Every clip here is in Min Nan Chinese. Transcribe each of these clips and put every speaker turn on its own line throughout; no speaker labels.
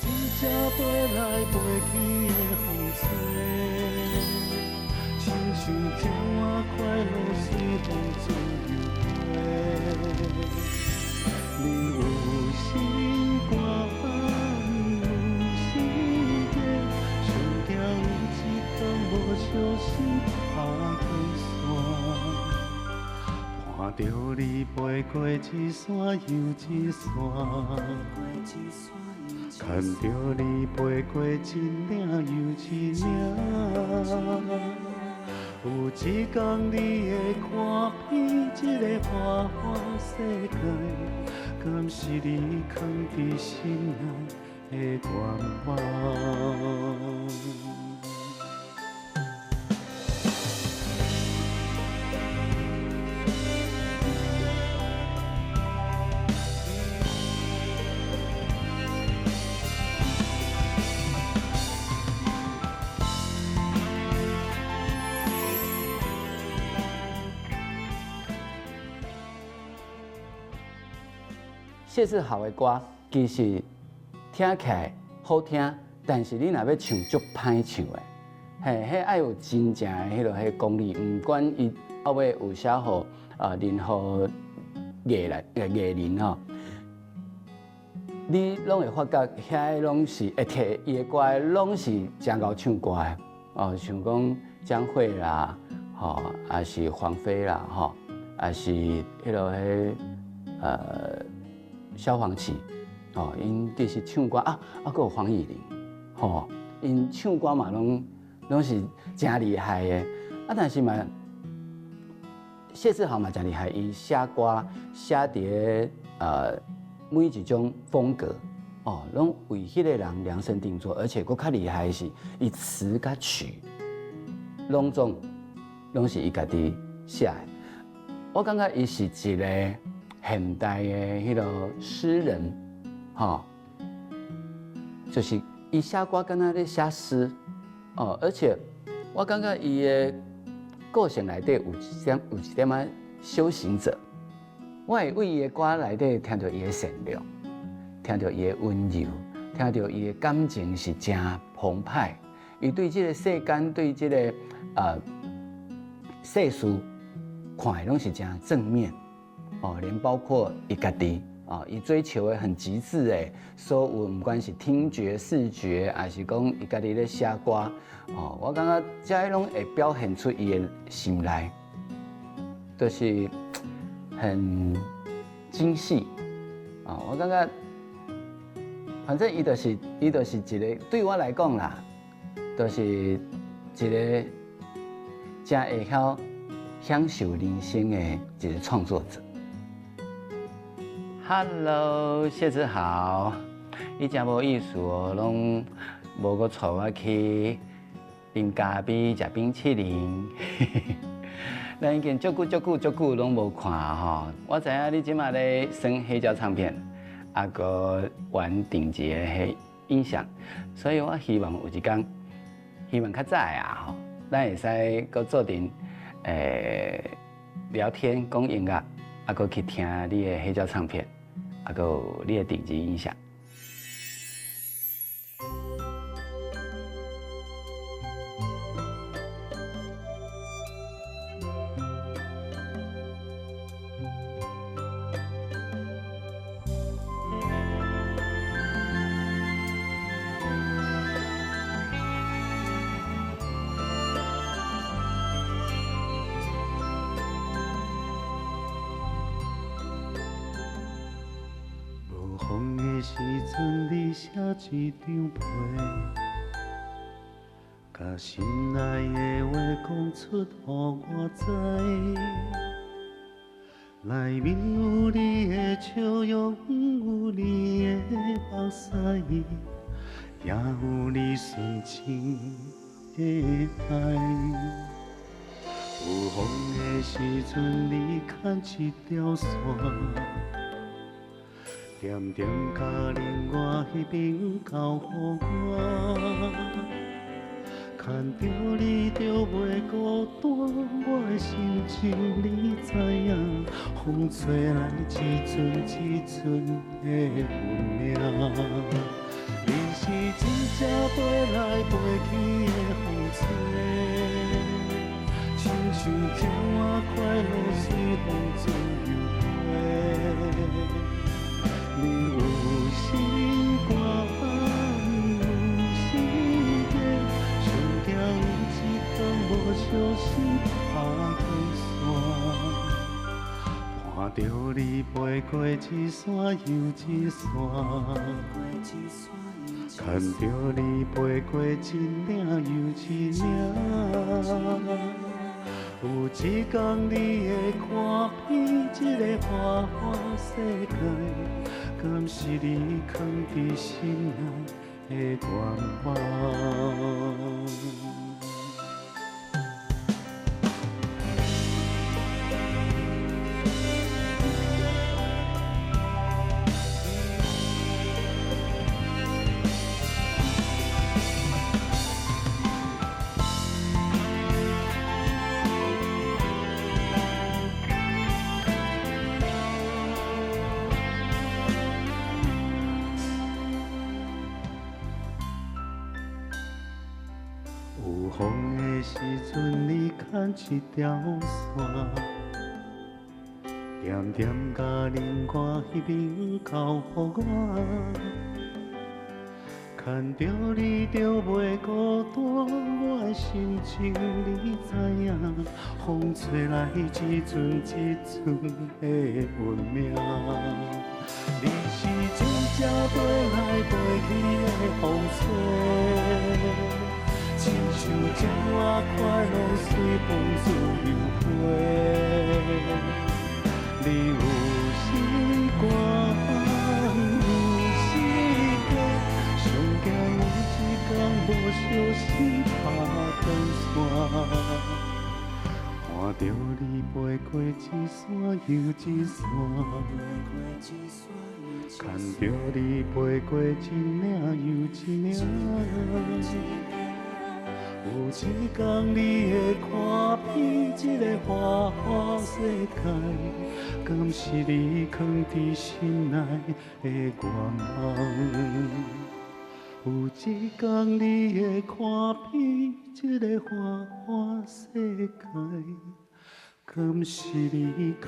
真正飛來飛去的風吹，親像鳥仔快樂隨風自由飛。你有心肝有時間，上驚有一天無相信拍斷線。看著你飛過一山又一山，看著你飛過一嶺又一嶺。有一天你會看遍這個花花世界，敢是你藏佇心內的願望？
謝志豪的歌其實聽起來好聽，但是你若欲唱足歹唱的，嘿，彼愛有真正的彼落彼功力，毋管伊後尾有寫予任何藝人藝人吼，你攏會發覺遐個攏是會提伊的歌的，攏是誠𠢕唱歌的，哦，像講江蕙啦，吼，抑是黃妃啦，吼，抑是彼落彼蕭煌奇，哦，𪜶其實唱歌啊，啊，閣有黃乙玲，吼，𪜶唱歌嘛攏攏是誠厲害的，啊，但是嘛，謝志豪嘛誠厲害，伊寫歌寫佇咧每一種風格，哦，攏為彼個人量身定做，而且閣較厲害的是，伊詞佮曲，攏總攏是伊家己寫的。我感覺伊是一個現代的彼个詩人，吼，就是伊寫歌敢若咧寫詩，哦，而且我感覺伊的個性內底有一點有一點仔修行者，我會為伊的歌內底聽著伊的善良，聽著伊的溫柔，聽著伊的感情是誠澎湃。伊對這個世間，對這個世事看的攏是誠正面。哦，連包括伊家己，哦，伊追求的很極致的，所有毋管是聽覺、視覺，抑是講伊家己咧寫歌，哦，我感覺這攏會表現出伊的心內，就是很精細，哦，我感覺，反正伊就是一個對我來講啦，就是一個誠會曉享受人生的一個創作者。Hello，謝志豪，你誠無意思哦，攏無閣帶我去啉咖啡、食冰淇淋。咱已經足久足久足久攏無看吼。我知影你這馬咧耍黑膠唱片，啊，閣玩頂級的彼音響，所以我希望有一天，希望較早的啊吼，咱會使閣做陣聊天、講音樂，啊，閣去聽你的黑膠唱片。啊，閣有你的頂級音響。
無風的時陣，你寫一張批，共心內的話講出，予我知。內面有你的笑容，有你的目屎，也有你純情的愛。有風的時陣，你牽一條線。點點共另外彼邊交予我，牽著你就袂孤單，我的心情你知影，風吹來一陣一陣的運命。你是真正飛來飛去的風吹，親像鳥仔快樂隨風自由飛。你有時寒，有時熱，上驚有一天無相思拍斷線。看著你飛過一山又一山，牽著你飛過一嶺又一嶺。有一天你會看遍這個花花世界，敢是你藏佇心內的願望？有風的時陣，你牽一條線，點點共另外彼邊交予我。牽著你就袂孤單，我的心情你知影。風吹來一陣一陣的運命，你是真正飛來飛去的風吹。親像鳥仔快樂隨風自由飛，你有時寒，有時熱，上驚有一天無相思拍斷線。看著你飛過一山又一山，牽著你飛過一嶺又一嶺。有一天你會看遍這個花花世界，敢是你藏佇心內的願望？有一天你會看遍這個花花世界，敢是你藏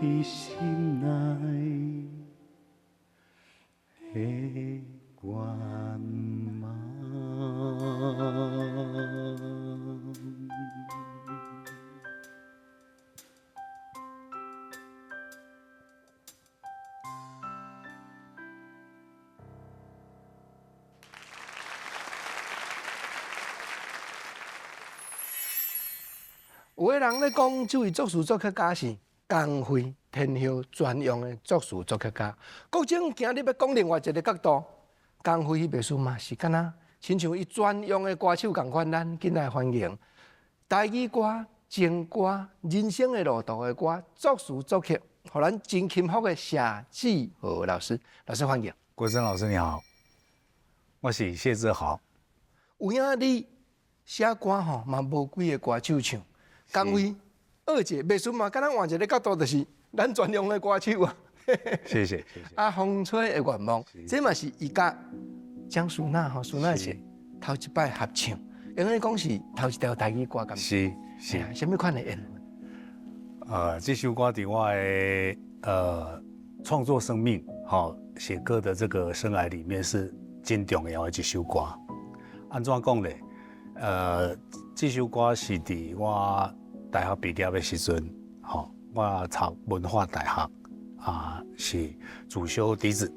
佇心內的願望？
有的人咧講，這位作詞作曲家是江蕙天后專用的作詞作曲家。國政今日欲講另外一个角度，江蕙彼本書嘛是敢若親像伊專用的歌手仝款，咱緊來歡迎台語歌、情歌、人生的路途的歌，作詞作曲，予咱真幸福的謝志豪老師，老師歡迎。
國珍老師你好，我是謝志豪。
有影你寫歌吼嘛無幾个歌手唱。江蕙，二姐，袂輸嘛，敢若換一个角度，就是咱專用的歌手啊。
謝謝，謝謝。
啊，風吹的願望，這嘛是伊佮江淑娜吼，淑娜姐頭一擺合唱，因為講是頭一條台語歌，敢
是是。
啥物款的緣分？
這首歌佇我的創作生命，吼寫歌的這個生涯裡面是真重要的一首歌。按怎講咧？這首歌是佇我大學畢業的時陣，吼，我讀文化大學，啊，是主修笛子，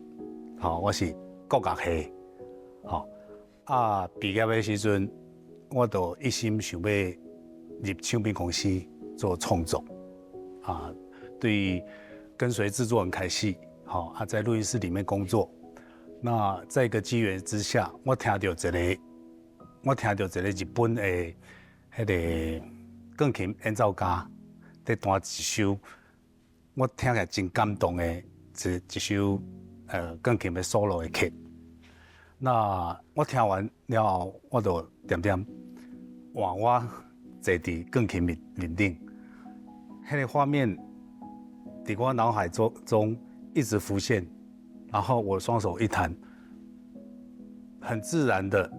吼，我是國樂系，吼，啊，畢業的時陣，我就一心想欲入唱片公司做創作，啊，對，跟隨製作人開始，吼，啊，在錄音室裡面工作。那在一個機緣之下，我聽著一个日本的彼个鋼琴演奏家佇彈一首，我聽起來真感動的一首鋼琴的 solo 的曲。那我聽完了後，我就恬恬換我坐佇鋼琴面面頂，彼个畫面佇我腦海中一直浮現，然後我雙手一彈，很自然的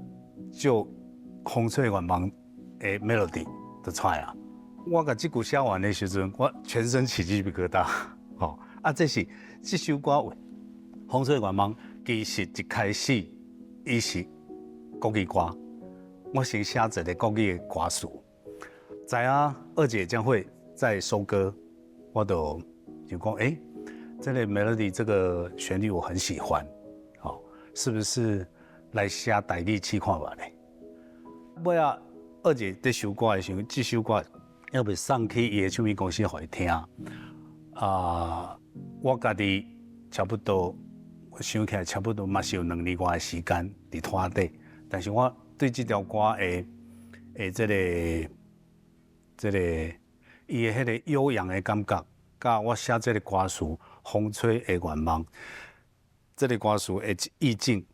就風吹願望的 melody 就出來啊。我共這句寫完的時陣，我全身起雞皮疙瘩。吼啊，這是這首歌《風吹願望》，其實一開始伊是國語歌，我先寫一个國語的歌詞。知影二姐將會在收歌，我就就講，欸，這个 melody 這個旋律我很喜歡，哦，是不是來寫台語試看覓咧？尾仔二姐佇收歌的時陣，這首歌猶未送去伊的唱片公司予伊聽。啊，我家己差不多，我想起來差不多嘛是有2年外的時間佇拖底，但是我對這條歌的這個伊的彼个悠揚的感覺，佮我寫這个歌詞《風吹的願望》，這个歌詞的意境，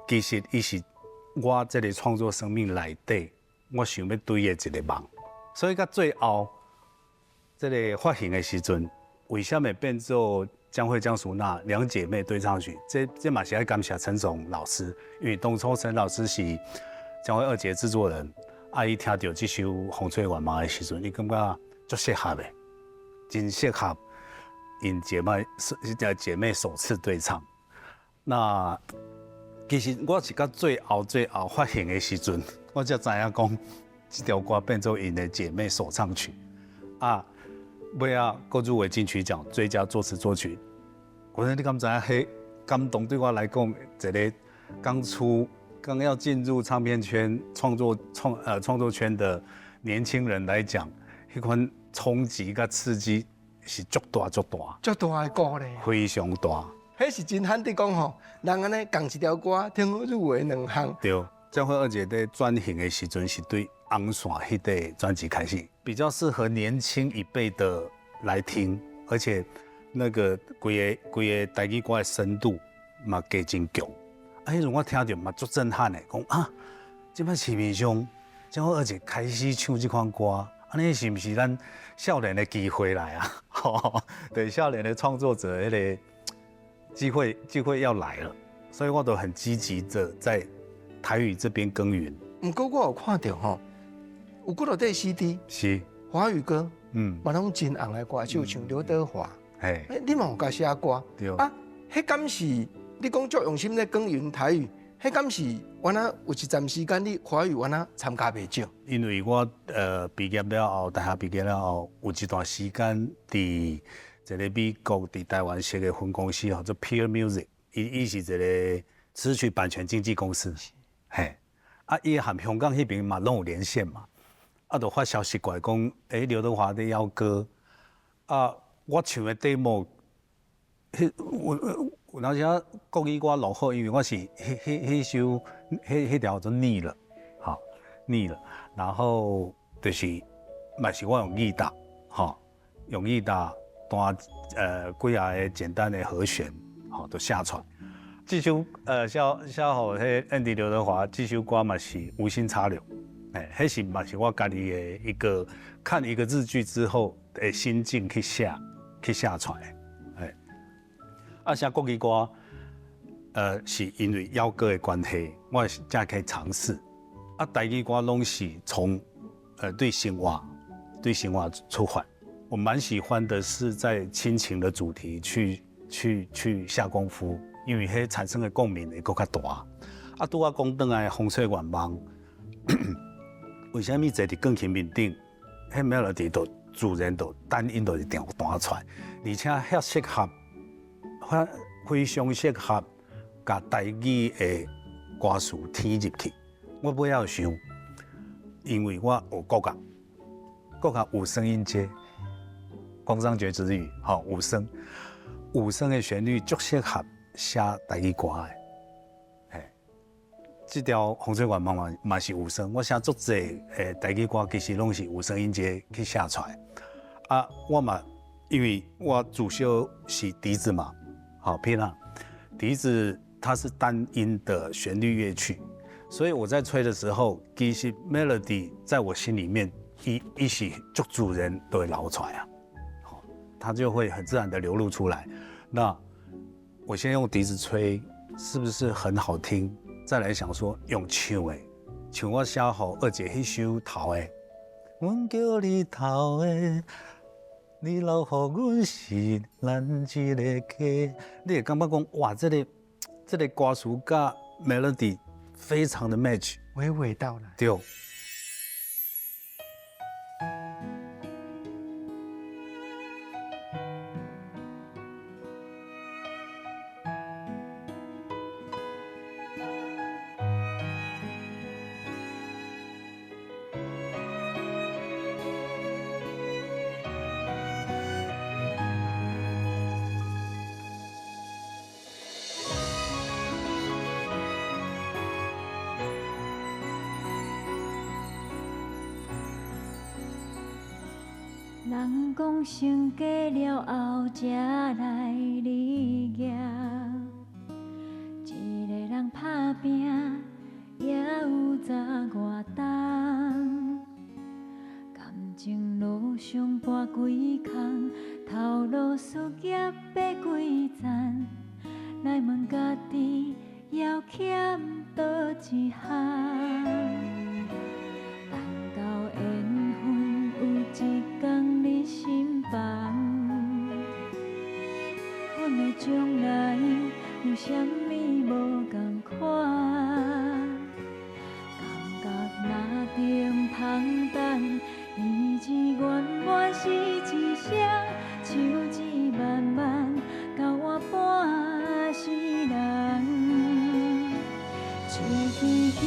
其實伊是我這个創作生命內底，我想欲追的一个夢。所以到最後，這个發行的時陣，為啥物變做江蕙江淑娜兩姐妹對唱曲？這嘛是愛感謝陳總老師，因為當初陳老師是江蕙二姐製作人，啊，伊聽著這首《風吹願望》的時陣，伊感覺足適合的，真適合𪜶姐妹首次對唱。那其實我是到最後最後發行的時陣，我才知影講這條歌變做𪜶的姐妹首唱曲。啊，尾仔閣入圍金曲獎最佳作詞作曲。我說你敢知影？彼感動對我來講，一个剛出剛要進入唱片圈創作圈的年輕人來講，彼款衝擊佮刺激是足大足大，
足大的鼓勵，
非常大。
彼是真罕得講吼，人按呢仝一條歌，聽好入圍兩項。
對，江蕙二姐佇轉型的時陣是對紅線彼個專輯開始，比較適合年輕一輩的來聽，而且那個規个規个台語歌的深度嘛加真強。啊，彼陣我聽著嘛足震撼的，講啊，這擺市面上江蕙二姐開始唱這款歌，按呢是毋是咱少年的機會來啊？對，少年的創作者彼个機會要來了，所以我都很積極的在台語這邊耕耘。
毋過我有看著吼，有幾落塊 CD 華語歌，嘛攏真紅的歌手，像劉德華，欸，你嘛有共寫歌，
對。
啊，彼敢是你講足用心咧耕耘台語，彼敢是原來有一陣時間你華語原來參加袂少？
因為我畢業了後，大學畢業了後，有一段時間佇一个美國佇台灣設的分公司，叫做 Peer Music，伊是一个詞曲版權經紀公司，嘿，啊，伊和香港彼邊嘛攏有連線嘛，啊，就發消息過來講，欸，劉德華咧邀歌，啊，我唱的 demo，彼有當時啊國語歌落好，因為我是彼彼彼首彼彼條就膩了，吼，膩了，然後就是嘛是我用吉他，吼，用吉他彈幾仔个簡單的和弦，吼，就寫出來。這首寫予彼 Andy 劉德華這首歌嘛是無心插柳，欸，彼是嘛是我家己的一個看一個日劇之後的心境去寫出來，欸，啊寫國語歌，是因為邀歌的關係，我才可以嘗試。啊，台語歌攏是從對生活出發。我蠻喜歡的是在親情的主題去下功夫，因為彼產生的共鳴會閣較大。啊，拄仔講轉來風吹願望，為啥物坐佇鋼琴面頂，彼 melody 就自然就單音就是彈出來，而且遐適合，遐非常適合共台語的歌詞填入去。我尾仔有想，因為我學國樂，國樂五聲音階，宮商角徵羽，吼五聲，五聲的旋律足適合寫台語歌的。嘿，這條風吹願望嘛是五聲，我寫足濟台語歌，其實攏是五聲音階去寫出來。啊，我嘛因為我主修是笛子嘛，好，ピ啦，笛子它是單音的旋律樂曲，所以我在吹的時候，其實 melody 在我心裡面一起就自然都會流出來啊，好，它就會很自然的流露出來。那我先用笛子吹，是不是很好聽？再來想說用唱的，像我寫予二姐彼首頭的，阮叫你頭的，你留予阮是咱一个家，你會感覺講哇，這個歌詞佮 melody 非常的 match，
娓娓道來。
對。
人講成家了後才來立業，一個人拍拚也有十外冬，感情路上跋幾空，頭路事業爬幾層，來問家己猶欠佗一項。等到緣分有一天佇身旁，阮的將來有啥物無仝款？感覺若定通等，意志圓滿是一双，手指慢慢到我半世人。一支香，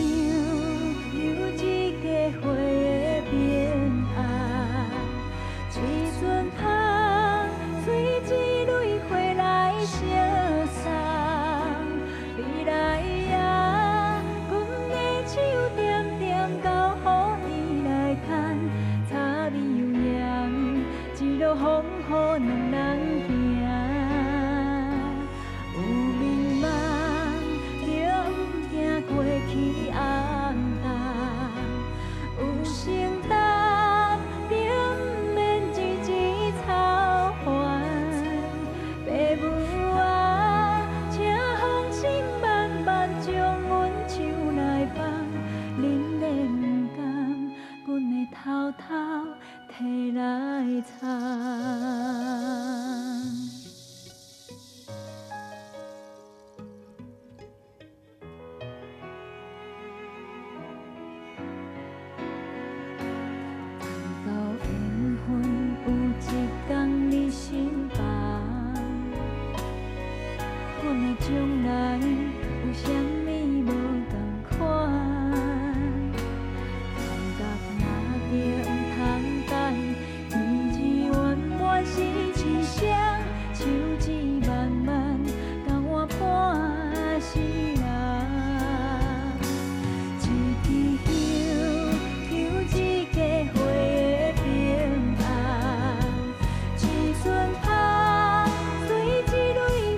有一家伙的平安；一阵香，吹一蕊花來相送。未來啊，阮的手點點交予伊來牽，柴米油鹽，一路風雨兩人行。有眠夢，就毋驚過去暗淡；有承擔，就毋免日日操煩。爸母啊，請放心慢慢將阮手來放，恁的毋甘，阮會偷偷提來藏。等到緣分有一天佇身旁，阮的將來有啥物無仝款？感覺若定通等，意志圓滿是一双，手指慢慢到我半世人。一支香，香一家伙的平安；一阵香，随一蕊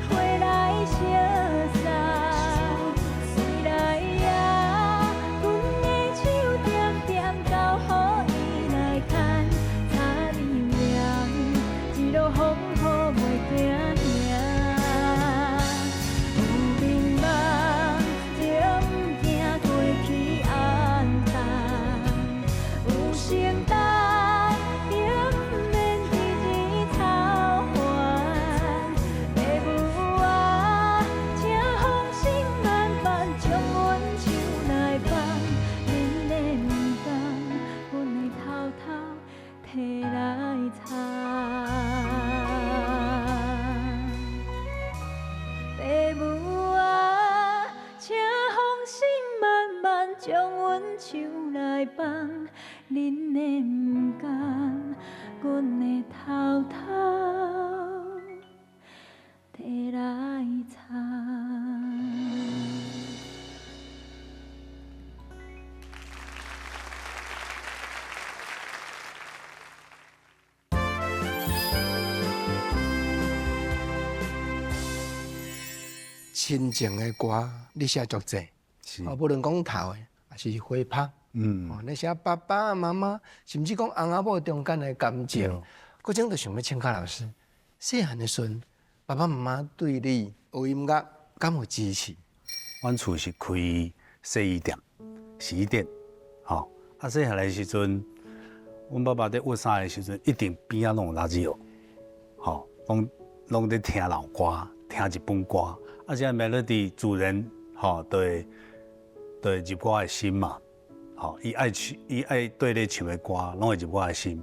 花來相送。未來啊，阮的手點點交予伊來牽，柴米油鹽，一路風雨袂驚嚇。有眠夢，就毋驚過去暗淡；有承擔，就毋免日日操煩。爸母啊，請放心慢慢將阮手來放，恁的毋甘，阮會偷偷提來藏。爸母啊，請放心慢慢將阮手來放，恁的毋甘，阮會偷偷提來藏。
親情的歌，你寫足濟，
是
哦，無論講頭的，抑是花拍，哦，你寫爸爸媽媽，甚至講翁仔某中間的感情，閣種就想欲請教老師，細漢的時陣，爸爸媽媽對你學音樂敢有支持？
阮厝是開洗衣店、洗衣店，吼。啊，細漢的時陣，阮爸爸佇煨衫的時陣，一定邊仔攏有垃圾哦，吼，攏攏佇聽老歌，聽日本歌。啊，這 melody 主人，吼，就會就會入我的心嘛，吼，伊愛唱，伊愛對咧唱的歌，攏會入我的心。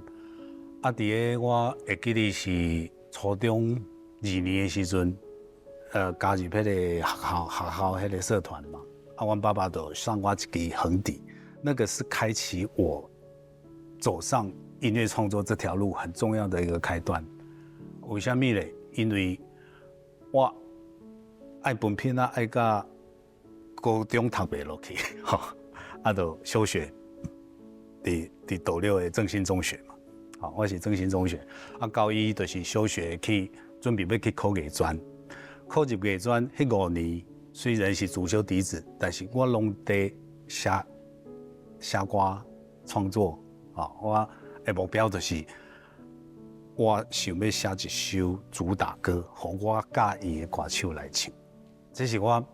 啊，佇个我會記得是初中二年的時陣，加入彼个學校學校彼个社團嘛。啊，阮爸爸就送我一支橫笛，那個是開啟我走上音樂創作這條路很重要的一個開端。為啥物咧？因為我愛分品啊，愛甲高中讀袂落去，吼，啊，就休學，佇佇斗六的正興中學嘛。好，我是正興中學，啊，高一就是休學去準備欲去考藝專，考入藝專彼五年雖然是主修笛子，但是我攏佇寫寫歌創作，啊，我的目標就是我想欲寫一首主打歌，予我佮意的歌手來唱，這是我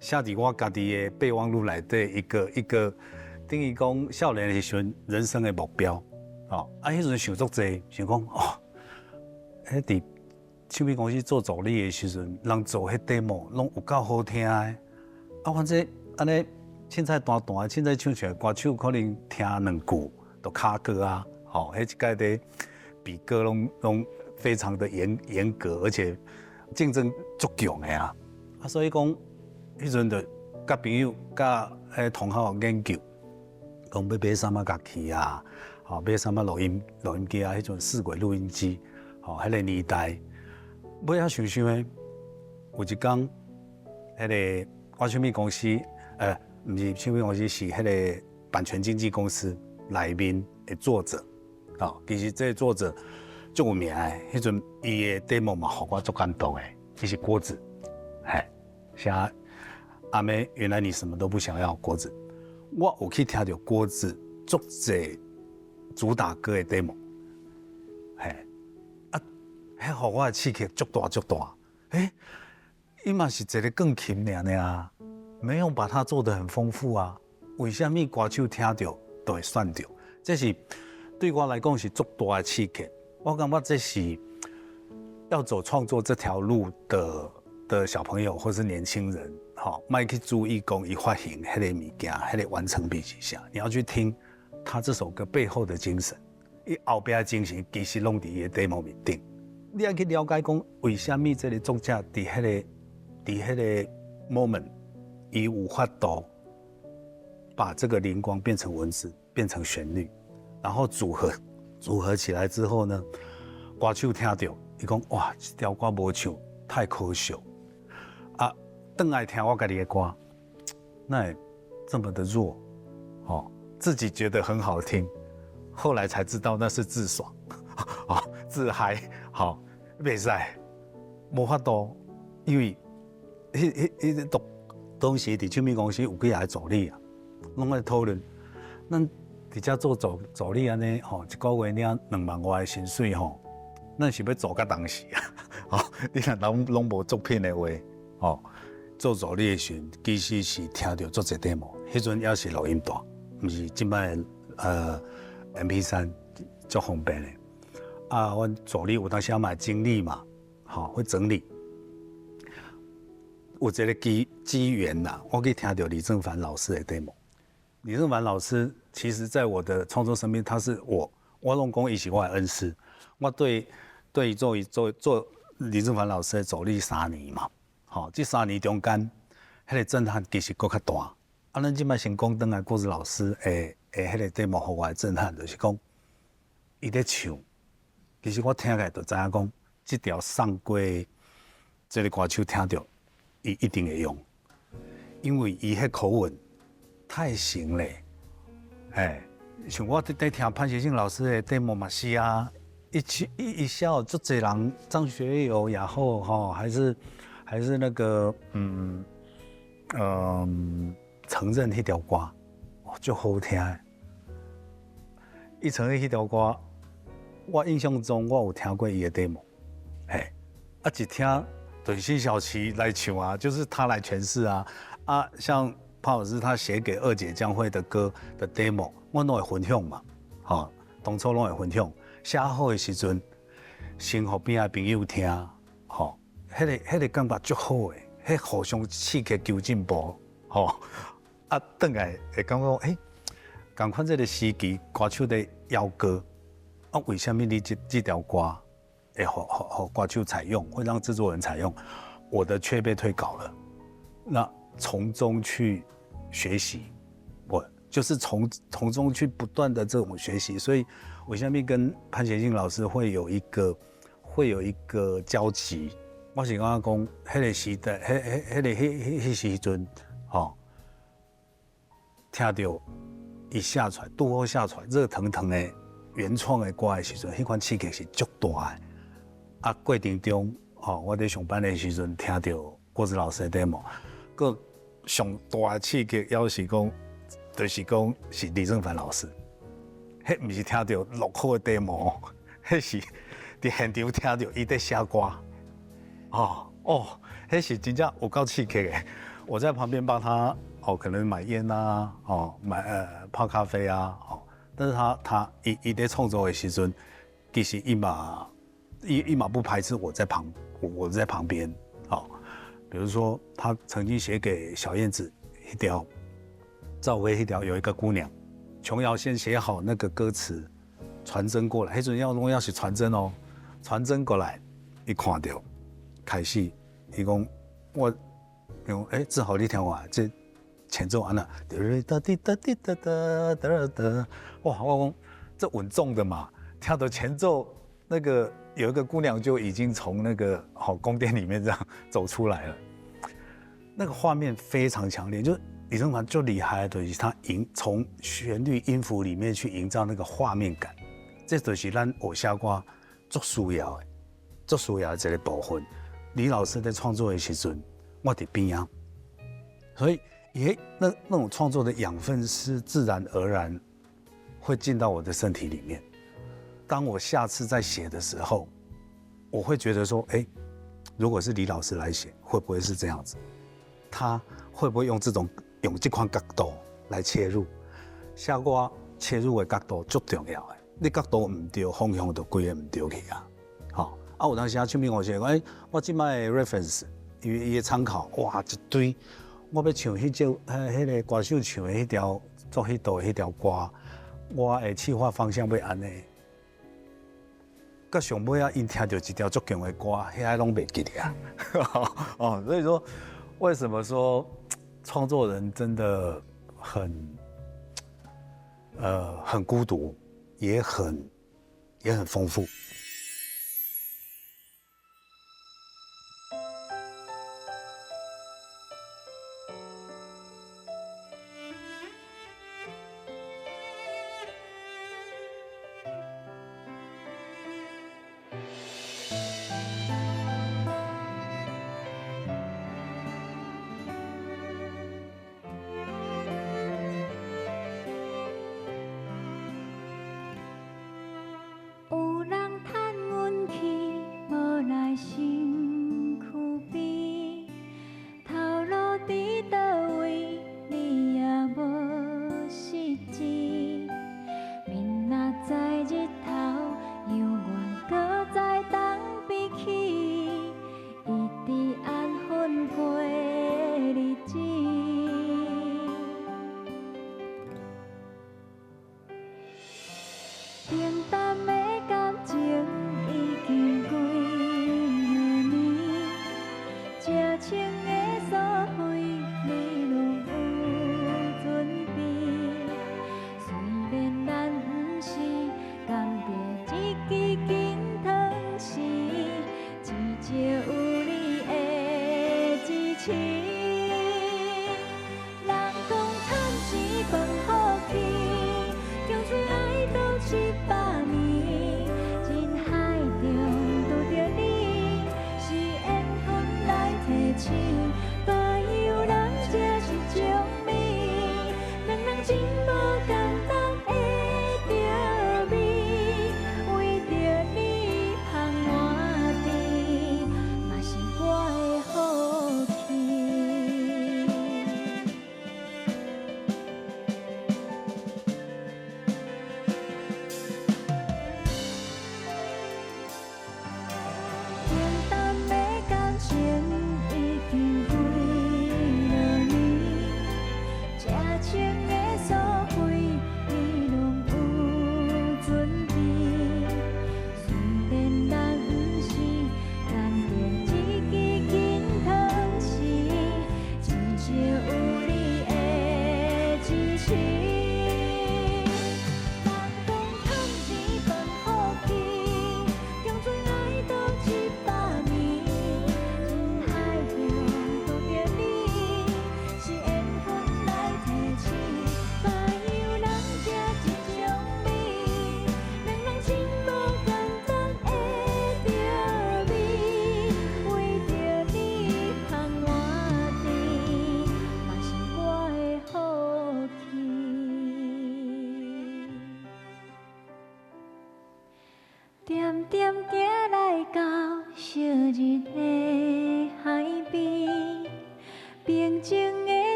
寫佇我家己的備忘錄內底一個一個等於講少年的時陣人生的目標。哦，啊，彼陣想足濟，想講哦，彼佇唱片公司做助理的時陣，人做彼 demo 攏有夠好聽的。啊，反正按呢凊彩彈彈，凊彩唱唱，歌手可能聽兩句就卡歌啊。吼，彼一屆佇比歌攏攏非常的嚴嚴格，而且競爭足強的啊。啊，所以講彼陣就佮朋友、佮彼同學研究，講欲買啥物樂器啊。吼，買啥物錄音錄音機啊？彼陣四軌錄音機，吼，彼個年代，尾仔想想的，有一工，彼个我唱片公司，毋是唱片公司，是彼个版權經紀公司內面的作者，哦，其實這個作者足有名的，彼陣伊的 demo 嘛，予我足感動的，伊是郭子，嘿，寫阿妹，原來你什麼都不想要，郭子，我有去聽著郭子足濟主打歌的 demo，嘿，啊，彼予我的刺激足大足大，欸，伊嘛是一個鋼琴爾爾，沒有把它做得很豐富啊，為啥物歌手聽著都會選著？這是對我來講是足大的刺激。我感覺這是要走創作這條路的的小朋友或是年輕人，吼，莫去注意講伊發行彼个物件，彼个完成品是啥，你要去聽他這首歌背後的精神，伊後壁的精神其實攏佇伊的 demo 面頂。你愛去了解講，為啥物這个作者佇彼个佇彼个 moment，伊有法度把這個靈光變成文字，變成旋律，然後組合組合起來之後呢，歌手聽著，伊講哇，這條歌無唱，太可惜。啊，轉來聽我家己的歌，那會這麼的弱，哦。自己覺得很好聽，後來才知道那是自爽，哦，自嗨，好，袂使，無法度，因為彼彼彼個當當時佇唱片公司有幾个助理啊，攏愛討論，咱佇遮做助助理按呢，吼，一個月領兩萬外的薪水吼，咱是欲做甲當時啊，吼，你若攏攏無作品的話，吼，做助理的時陣，其實是聽著足濟 demo，彼陣猶是錄音帶。毋是這擺MP3足方便的。啊，阮助理有當時嘛會整理嘛，吼，會整理。有一個機機緣啦，我去聽著李正帆老師的 demo。李正帆老師其實在我的創作生命，他是我我攏講伊是我的恩師。我對對做做做李正帆老師的助理三年嘛，吼，這三年中間，彼個震撼其實閣較大。啊，咱這擺先講轉來郭子老師的的彼個 demo，予我的震撼，就是講伊咧唱，其實我聽起來就知影講，這條送過這个歌手聽著，伊一定會用，因為伊彼口吻太行咧，嘿，像我佇聽潘協慶老師的 demo 嘛是啊，一起一一笑，足濟人，張學友也好吼，還是還是那個嗯嗯。承認彼條歌，哦，足好聽的。伊承認彼條歌，我印象中我有聽過伊的 demo，嘿，啊一聽就是辛曉琪來唱啊，就是他來詮釋啊，啊，像潘老師他寫給二姐江蕙的歌的 demo，我攏會分享嘛，吼，當初攏會分享。寫好的時陣，先予邊仔朋友聽，吼，彼個感覺足好的，彼互相刺激求進步，吼。啊，轉來會感覺講，欸，仝款這個時期歌手咧邀歌，啊，為啥物你這條歌會予歌手採用，會讓製作人採用，我的卻被退稿了。那從中去學習，我就是從中去不斷的這種學習，所以我下面跟潘協慶老師會有一個交集。我是感覺講，彼個時代，彼彼彼個彼彼彼時陣，吼，聽著伊寫出來，拄好寫出來熱騰騰的原創的歌的時陣，彼款刺激是足大的。啊，過程中，吼，我佇上班的時陣聽著郭子老師的 demo，閣上大的刺激，猶是講，就是講是李正帆老師，彼毋是聽著錄好的 demo，彼是佇現場聽著伊佇寫歌，哦哦，彼是真正有夠刺激的。我在旁邊幫他，哦，可能買菸啊，哦，買泡咖啡啊，哦，但是他伊佇創作的時陣，其實伊嘛不排斥我在旁邊，哦，比如說他曾經寫給小燕子一條，趙薇彼條有一個姑娘，瓊瑤先寫好那個歌詞，傳真過來，彼陣要攏要是傳真哦，傳真過來，伊看著，開始伊講我，伊講欸，志豪你聽我這前奏按呢，噠滴噠滴噠噠噠噠，哇，我講這穩重的嘛，聽到前奏那個有一個姑娘就已經從那個好宮殿裡面這樣走出來了，那個畫面非常強烈，就李正帆就厲害的，就是他從旋律音符裡面去營造那個畫面感，這就是咱學寫歌足需要的，足需要的一個部分。李老師在創作的時陣，我佇邊仔，所以也那種創作的養分是自然而然會進到我的身體裡面。當我下次再寫的時候，我會覺得說，欸，如果是李老師來寫，會不會是這樣子？他會不會用這種用這款角度來切入？寫歌切入的角度足重要的，你角度毋對，方向就規个毋對去啊。吼，啊有當時啊，唱片公司講，欸，我這擺的 reference，伊的參考，哇，一堆，我欲唱彼隻，彼個歌手唱的彼條做彼道的彼條歌，我的企劃方向欲按呢。到上尾啊，𪜶聽著一條足強的歌，遐攏袂記得啊。哦，所以說，為什麼說創作人真的很孤獨，也很豐富。
有人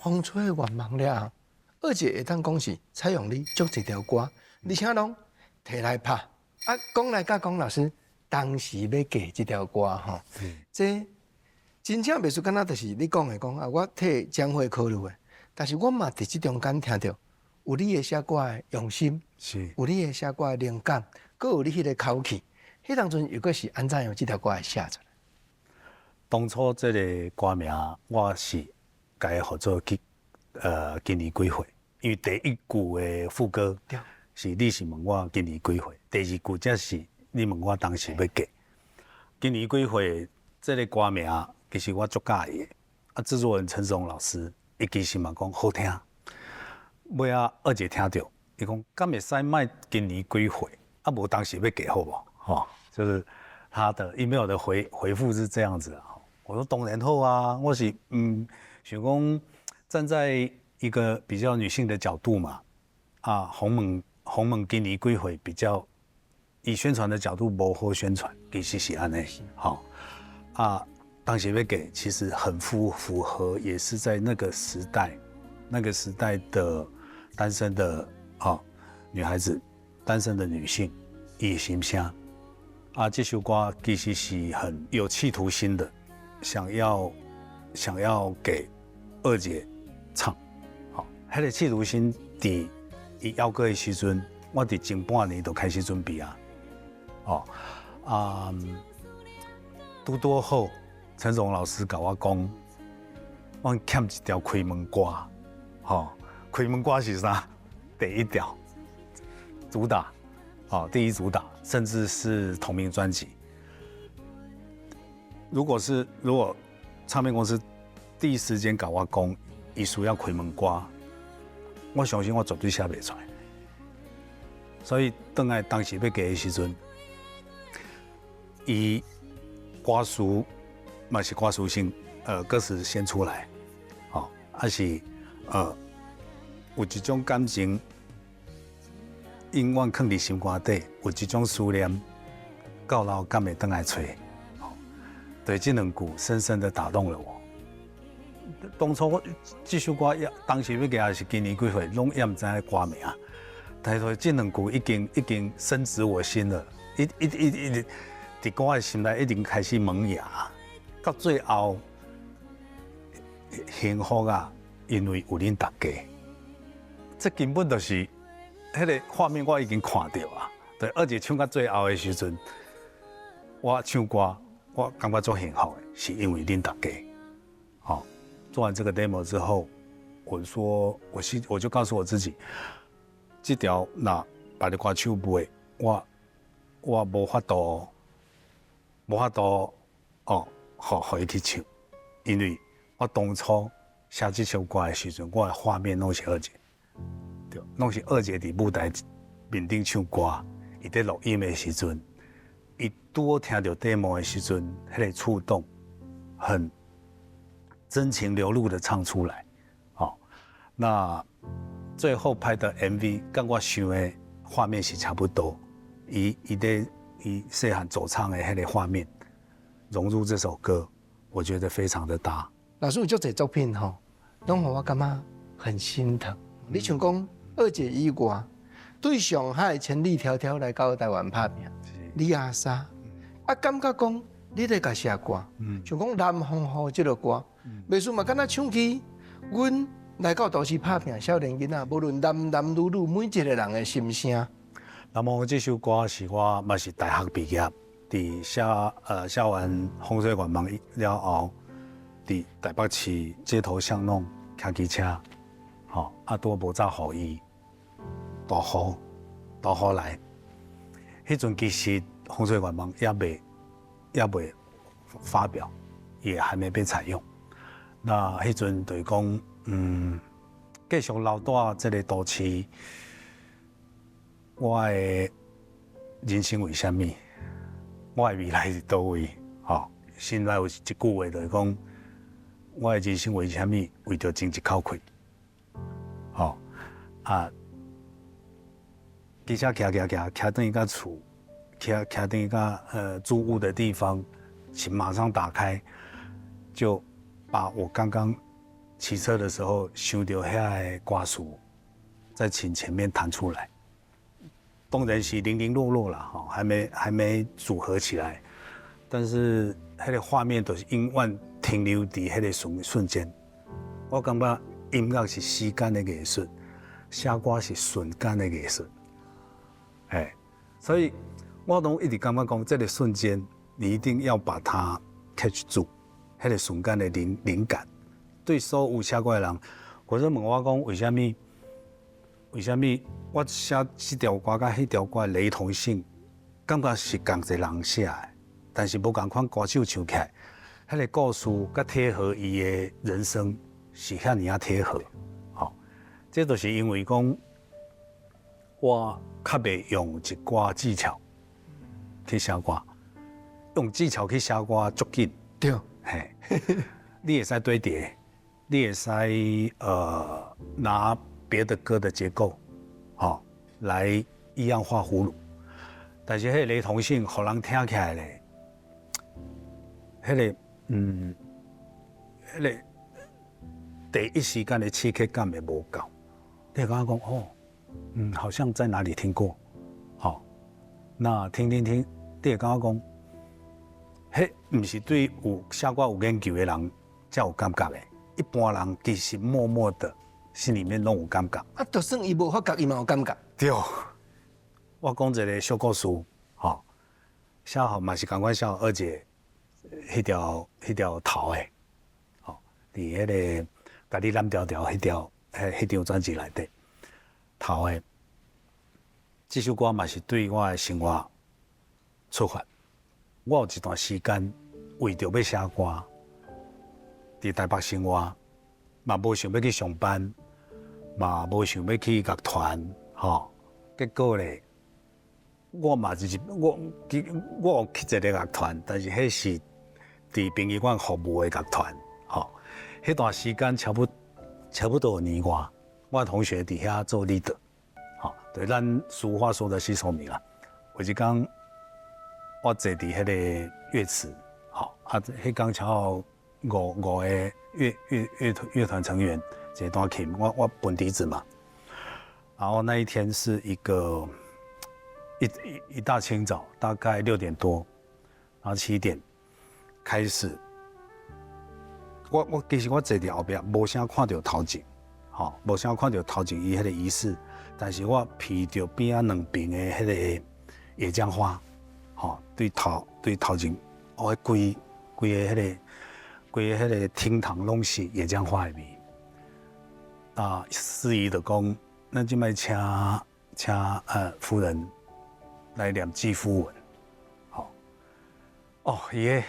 風吹的願望了後，二姐會當講是採用你足濟條歌，而且攏提來拍。啊，講來佮講老師當時欲寄這條歌吼，這真正袂輸敢若就是你講的講啊，我替江蕙考慮的，但是我嘛佇這中間聽著有你的寫歌的用心，有你的寫歌的靈感，閣有你彼個口氣，彼當陣又閣是按怎樣這條歌會寫出來？
當初這个歌名我是共伊號做去今年幾歲？因為第一句的副歌是你是問我今年幾歲，第二句才是你問我當時欲嫁。今年幾歲？這个歌名其實我足佮意的。啊，製作人陳松老師，伊其實嘛講好聽。尾仔二姐聽著，伊講敢會使莫今年幾歲？啊，無當時欲嫁好無？吼，就是他的 email 的回覆是這樣子啊。我說當然好啊，我是想講站在一個比較女性的角度嘛，啊，訪問今年幾歲比較以宣傳的角度無好宣傳，其實是按呢，吼啊，當時欲嫁其實很符合，也是在那個時代，那個時代的單身的女孩子，單身的女性，伊的心聲啊，這首歌其實是很有企圖心的。想要給二姐唱，吼，彼个企圖心佇伊邀歌的時陣，我佇前半年就開始準備啊，哦啊，拄拄好，陳榮老師共我講，我欠一條開門歌，吼，開門歌是啥？第一條主打，哦，第一主打，甚至是同名專輯。如果唱片公司第一時間共我講，伊需要開門歌，我相信我絕對寫袂出來。所以轉來當時欲嫁的時陣，伊歌詞嘛是歌詞先，歌詞先出來，吼，抑是有一種感情永遠囥佇心肝底，有一種思念，到老敢會轉來揣？對，這兩句深深的打動了我。當初我這首歌當時欲寄是今年幾歲，攏猶毋知影歌名，但是這兩句已經深植我心了，一佇我的心內已經開始萌芽，到最後幸福啊，因為有恁大家，這根本就是彼个畫面，我已經看著啊。對，而且唱到最後的時陣，我唱歌，我感覺足幸福的，是因為恁大家。好，做完這個 demo 之後，我說，我就告訴我自己，這條若別个歌手袂，我無法度哦，予伊去唱，因為我當初寫這首歌的時陣，我的畫面攏是二姐，對，攏是二姐佇舞台面頂唱歌，伊佇錄音的時陣，伊拄好聽著 demo 的時陣，彼个觸動，很真情流露的唱出來，好，那最後拍的 MV 佮我想的畫面是差不多，伊佇伊細漢走唱的彼个畫面融入這首歌，我覺得非常的搭。
老師有足濟作品吼，攏予我感覺很心疼。你像講二姐以外，對上海千里迢迢來到台灣拍拚，李阿莎，啊感覺講你咧共寫歌，像講南風雨這个歌，袂輸嘛，敢若唱起阮來到都市拍拚少年囡仔，無論男男女女，每一個人的心聲。
南風雨這首歌是我嘛是大學畢業，佇寫完《風吹願望》了後，佇台北市街頭巷弄騎機車，吼啊拄無紮雨衣，大雨大雨來，彼陣其實《風吹願望》猶未發表，也還沒被採用。那彼陣就是講，繼續留蹛這个都市，我的人生為啥物？我的未來佇佗位？吼，心內有一句話就是講，我的人生為啥物？為著爭一口氣。吼啊！機車騎騎騎騎轉去到厝，騎轉去到租屋的地方，是馬上打開，就把我剛剛骑车的时候，想著遐个歌词在琴前面弹出来，当然是零零落落啦，吼，还没组合起来，但是彼个画面就是永远停留伫彼个瞬瞬间。我感觉音乐是时间的艺术，写歌是瞬间的艺术。哎，所以我拢一直感觉讲，这个瞬间你一定要把它 catch 住，彼个瞬间的灵感。对所有写歌的人，或者问我讲为啥物？为啥物我写这条歌佮彼条歌的雷同性，感觉是仝一个人写的，但是无仝款歌手唱起来，彼个故事佮贴合伊的人生是遐尔仔贴合。吼，这就是因为讲我较袂用一寡技巧去写歌，用技巧去写歌足紧。嘿，你会使堆叠，你会使拿别的歌的结构，吼，来依样画葫芦，但是彼个雷同性，予人听起来咧，彼个第一时间的刺激感会无够。你会感觉讲哦，好像在哪里听过，吼，那听听听，你会感觉讲，彼毋是对有写歌有研究的人才有感觉的，一般人其实默默的心里面拢有感觉。
啊，就算伊无发觉，伊嘛有感觉。
对，我讲一个小故事，吼，写予嘛是仝款写予二姐彼条头的，吼，伫彼个共你揽牢牢彼张专辑内底头的，这首歌嘛是对我的生活出发。我有一段时间为著欲写歌，伫台北生活，嘛无想欲去上班，嘛无想欲去乐团，吼。结果咧，我嘛就是我我有去一个乐团，但是彼是伫殡仪馆服务的乐团，吼。彼段时间差不多有年外，我同学伫遐做 leader，吼，对咱俗话说的吸收米啦。有一工，我坐伫彼个乐池，吼，啊，彼工恰好五个乐团成员一个弹琴，我弹笛子嘛。然后那一天是一个一大清早，大概6点多，然后7点开始。我其实我坐伫后壁，无啥看著头前，吼，无啥看著头前伊彼个仪式，但是我闻著边仔两边的彼个野姜花，吼，对头前，哦，规规个彼个规个彼个厅堂拢是野姜花的味。啊，司仪就讲，咱这摆请夫人来念祭夫文，吼，哦，伊个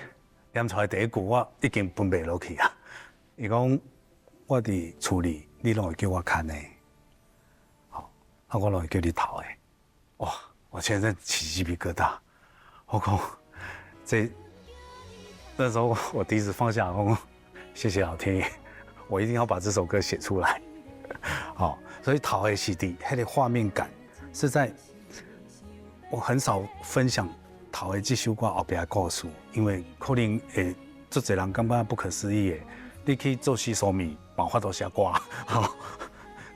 念出来第一句，我已经分袂落去啊。伊讲我伫厝里，你拢会叫我牵的，吼，啊，我拢会叫你头的，哇，我全身起鸡皮疙瘩。我讲这那时候我第一次放下，我讲谢谢老天爷，我一定要把这首歌写出来。好，所以头的是伫彼个画面感是在，我很少分享头的这首歌后壁的故事，因为可能会足济人感觉不可思议的，你去做吸收米，嘛有法度写歌，吼，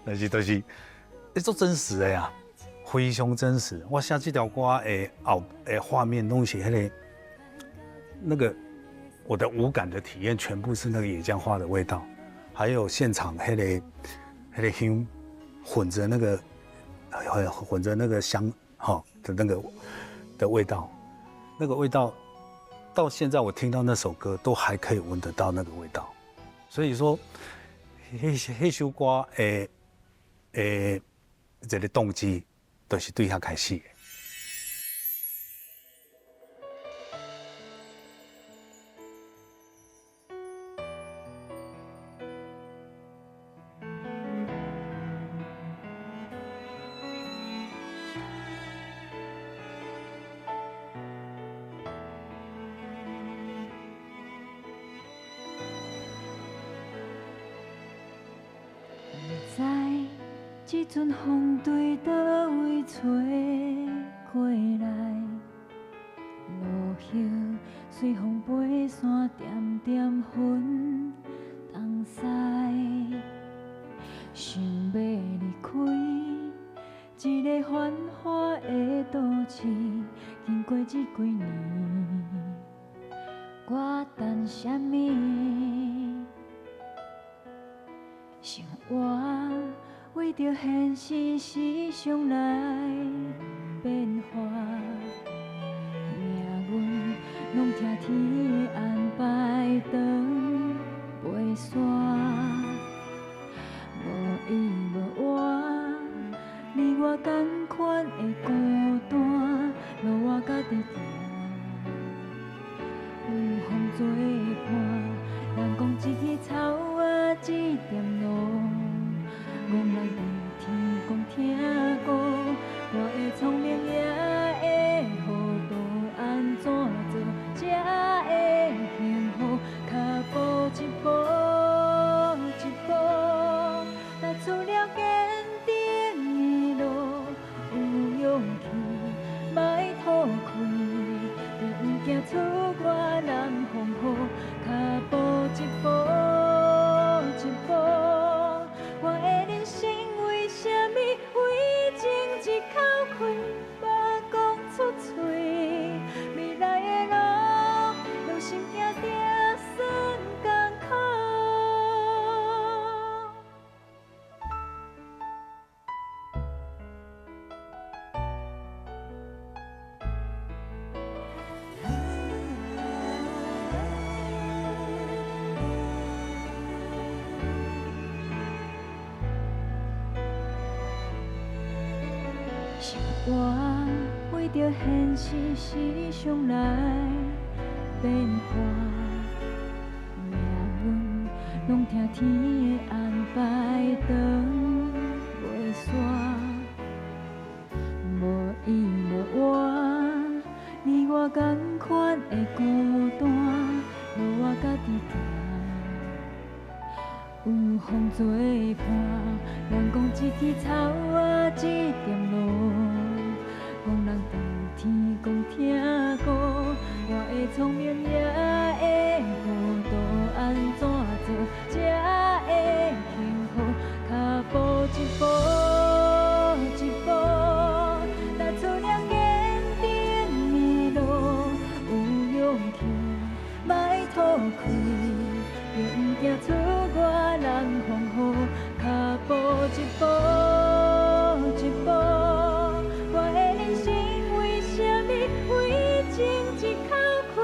但是就是你足真实的呀，非常真实。我写这条歌的后的画面拢是那个我的五感的体验，全部是那个野姜花的味道，还有现场彼个香混着那个香哈的那个的味道，那个味道到现在我听到那首歌都还可以闻得到那个味道，所以说，彼首歌的这个动机都是对遐开始的。
毋知这阵风对佗位吹过来，落叶随风飞散，点点云东西。想欲離開這个繁華的都市，經過這幾年，我等啥物？生活為著現實時常來變化，命運攏聽天的安排，長袂煞。無依無倚，你我仝款的孤單，路我家己行，有風做伴。人講一支草仔一點露，戇人佇天公聽歌，我的聰明也會糊塗，按怎做才會幸福？跤步一步一步，踏出了堅定的路，有勇氣，莫吐氣，就毋驚出外人風雨。跤步一步一步，我的人生為啥物為情一口氣，欲講出嘴？未來的路，用心行才算艱苦。生活為著現實時常來變化，命運攏聽天的安排，長袂煞。無依無倚，你我仝款的孤單，路我家己行，有風做伴。人講一支草仔一點露，戇人佇天公聽歌，我的聰明也會糊塗，按怎做才會幸福？跤步一步一步，踏出了堅定的路，有勇氣，莫吐氣，就毋驚出外人風雨。跤步一步一步，我的人生為啥物為情一口氣，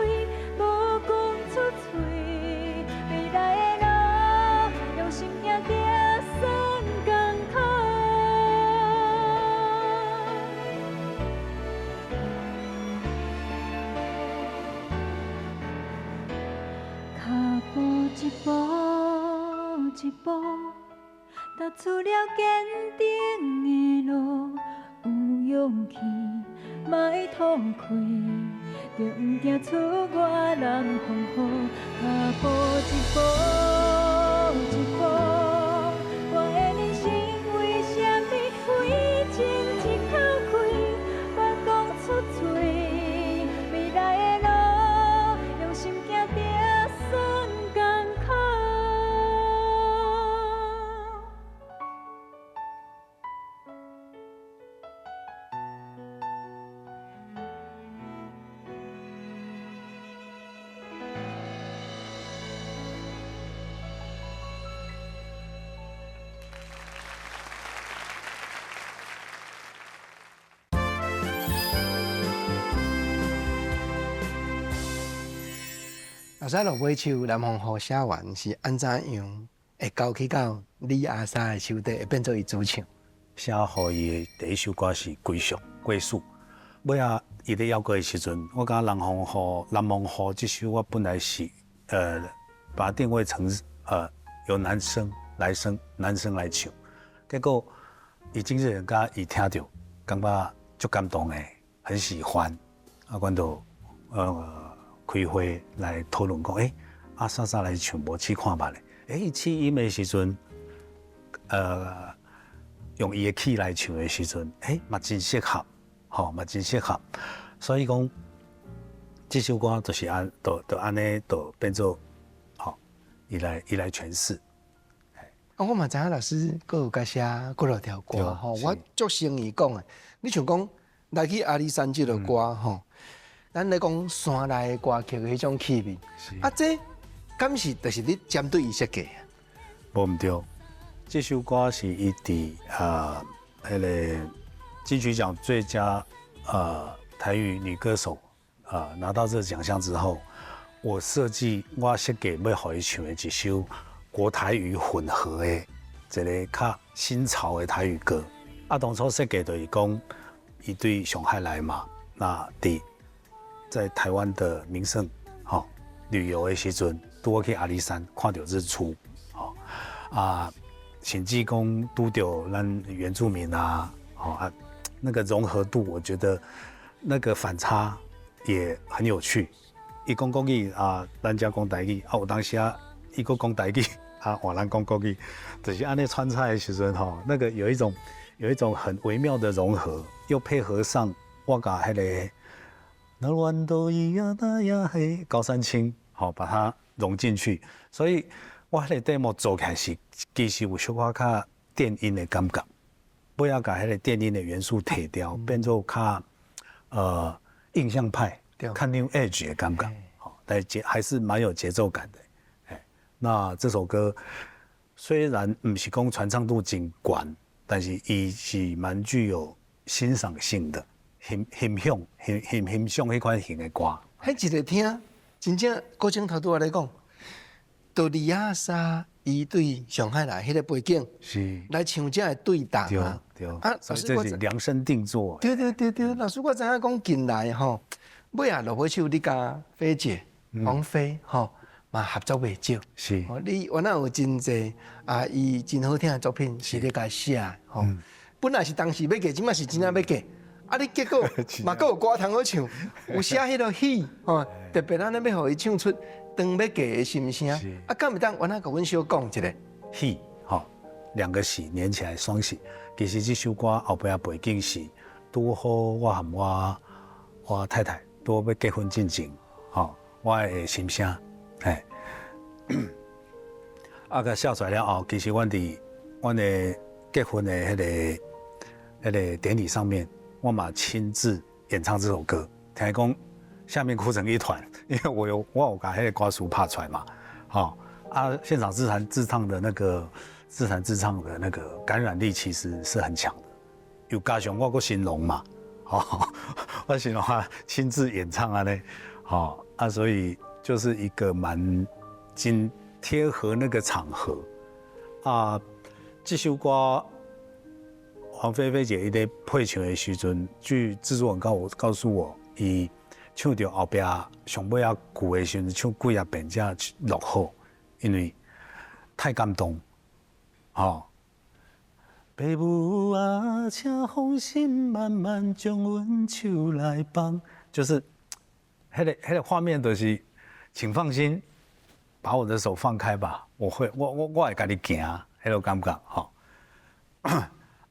無講出嘴？未來的路，用心行才算艱苦。跤步一步一步，踏出了堅定的路，有勇氣，莫吐氣，就毋驚出外人風雨。跤步一步一步，我的人生為啥物為情一口氣，欲講出嘴？未來的路，用心行才算艱苦。
老師落尾唱《南風雨》寫完是按怎樣會交去到李阿莎的手底，會變做伊主唱？
寫予伊的第一首歌是《歸屬》，歸屬。尾仔伊咧邀歌的時陣，我感覺《南風雨》《南風雨》這首我本來是把它定位成由男生來生男生來唱，結果伊經紀人佮伊聽著，感覺足感動的，很喜歡。啊，阮就開會來討論講，阿莎莎來唱無試看覓咧？伊試音的時陣，用伊的 key 來唱的時陣，嘛真適合，吼，嘛真適合。所以講，這首歌就是按，就按呢，就變做，吼，伊來詮釋。
啊，我嘛知影老師閣有共寫幾落條歌吼，我足誠意講的，你像講來去阿里山這个歌吼，咱咧講山內的歌曲的彼種氣味，啊，這敢是就是你針對伊設計？
無毋對，這首歌是伊佇彼个金曲獎最佳台語女歌手拿到這個獎項之後，我設計欲予伊唱的一首國台語混合的一個較新潮的台語歌。啊，當初設計就是講，伊對上海來嘛，那佇在台灣的名勝吼旅遊的時陣，拄好去阿里山看著日出，吼啊，甚至講拄著咱原住民啊，吼啊，那個融合度，我覺得那個反差也很有趣。伊講國語啊，咱遮講台語啊，有當時啊，伊閣講台語啊，換咱講國語，就是按呢穿插的時陣吼，那個有一種很微妙的融合，又配合上我共彼个那彎都咿呀那呀嘿高山青，好把它融進去，所以我彼个 demo 做起來是其實有小可較電音的感覺，不要共彼个電音的元素提掉，變做較印象派。較 New Age 的感覺，好，但節還是蠻有節奏感的。哎，那這首歌雖然毋是講傳唱度真懸，但是伊是蠻具有欣賞性的，欣欣賞、欣欣欣賞彼款型的歌。
彼一个聽，真正郭靖頭拄仔咧講，到李亞莎伊對上海來彼个背景，來唱這个對答
啊，對啊，所以這是量身定做。
對對對對，老師我知影講近來吼。尾仔落尾手，你佮菲姐王菲吼嘛合作袂少。你原來有真濟啊，伊真好聽的作品是你共伊寫的吼。本來是當時欲嫁，這擺是真正欲嫁。啊，你結果嘛閣有歌通好唱，有寫彼个戲吼，特別按呢欲予伊唱出當欲嫁的心聲。啊，敢會當原來共阮小講一下？
喜吼，兩個喜連起來雙喜。其實這首歌後壁背景是拄好我和我太太拄欲結婚進前，吼，我的心聲，嘿，啊，共寫出來了後，其實阮佇阮的結婚的彼个典禮上面，我嘛親自演唱這首歌，聽講下面哭成一團，因為我有共彼个歌詞拍出來嘛，吼，啊，現場自彈自唱的那個感染力其實是很強的，又加上我閣新郎嘛，吼，我新郎啊親自演唱按呢，吼啊，所以就是一個蠻緊貼合那個場合啊。這首歌黃菲菲姐伊咧配唱的時陣，據製作人告訴我，伊唱著後壁上尾仔句的時陣，唱幾仔遍才落好，因為太感動，吼。爸母啊，請放心，慢慢將阮手來放，就是彼个畫面，就是，請放心，把我的手放開吧，我會，我會家己行，彼個感覺，吼。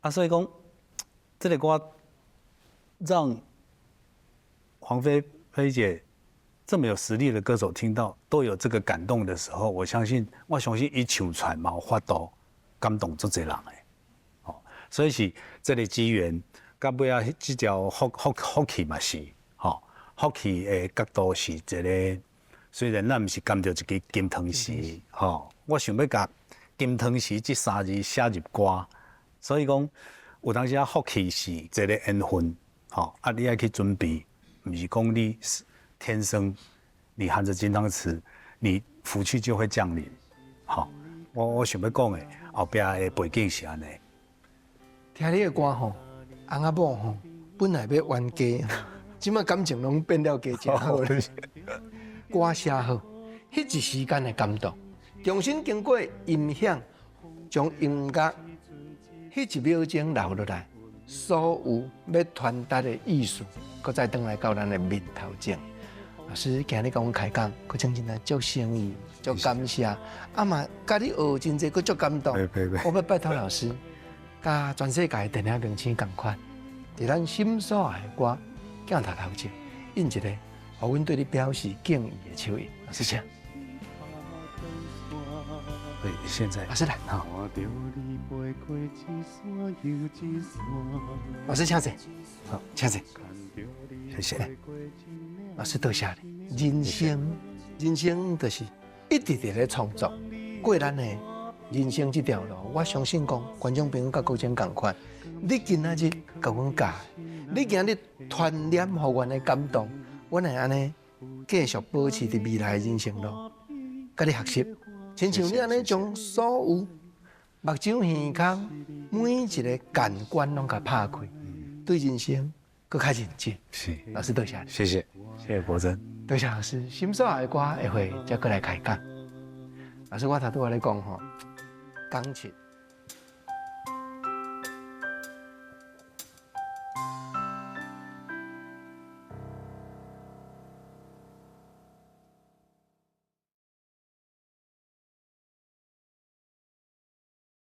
啊，所以講，這个歌讓黃菲菲姐這麼有實力的歌手聽到都有這個感動的時候，我相信伊唱出來嘛有法度感動足濟人的，吼，所以是這个機緣，到尾仔這條福氣嘛是，吼，福氣的角度是一個，雖然咱毋是含著一支金湯匙，吼，我想欲共金湯匙這三字寫入歌，所以講有當時啊福氣是一個緣分，吼，啊你愛去準備，毋是講你天生你含著金湯匙，你福氣就會降臨，吼，我想欲講的後壁的背景是按呢。
聽你的歌吼，翁仔某吼，本來欲冤家，這擺感情攏變了加誠好。歌寫好，彼一時間的感動，重新經過音響，將音樂彼一秒鐘留落來，所有欲傳達的意思，閣再轉來到咱的面頭前。老師今日共阮開講，閣真正足誠意，足感謝，啊嘛，共你學真濟，閣足感動。我欲拜託老師，佮全世界的電影明星仝款，佇咱心所愛的歌鏡頭頭前，印一个，予阮對你表示敬意的手印。老師請。
對，現在
老師來，
好。
老師請坐，好，請坐。
謝謝。
老師多謝你。人生，人生就是一直佇咧創作，過咱的人生這條路。我相信講，觀眾朋友佮國珍仝款。你今仔日共阮教，你今日傳染予阮的感動，阮會按呢繼續保持佇未來的人生路，佮你學習。親像你按呢將所有目睭耳孔每一个感官攏共拍開，對人生閣較認真。
是，
老師多謝你。
謝謝，謝謝國珍。
多謝老師，心所愛的歌下回再閣來開講。老師，我頭拄仔咧講吼，鋼琴。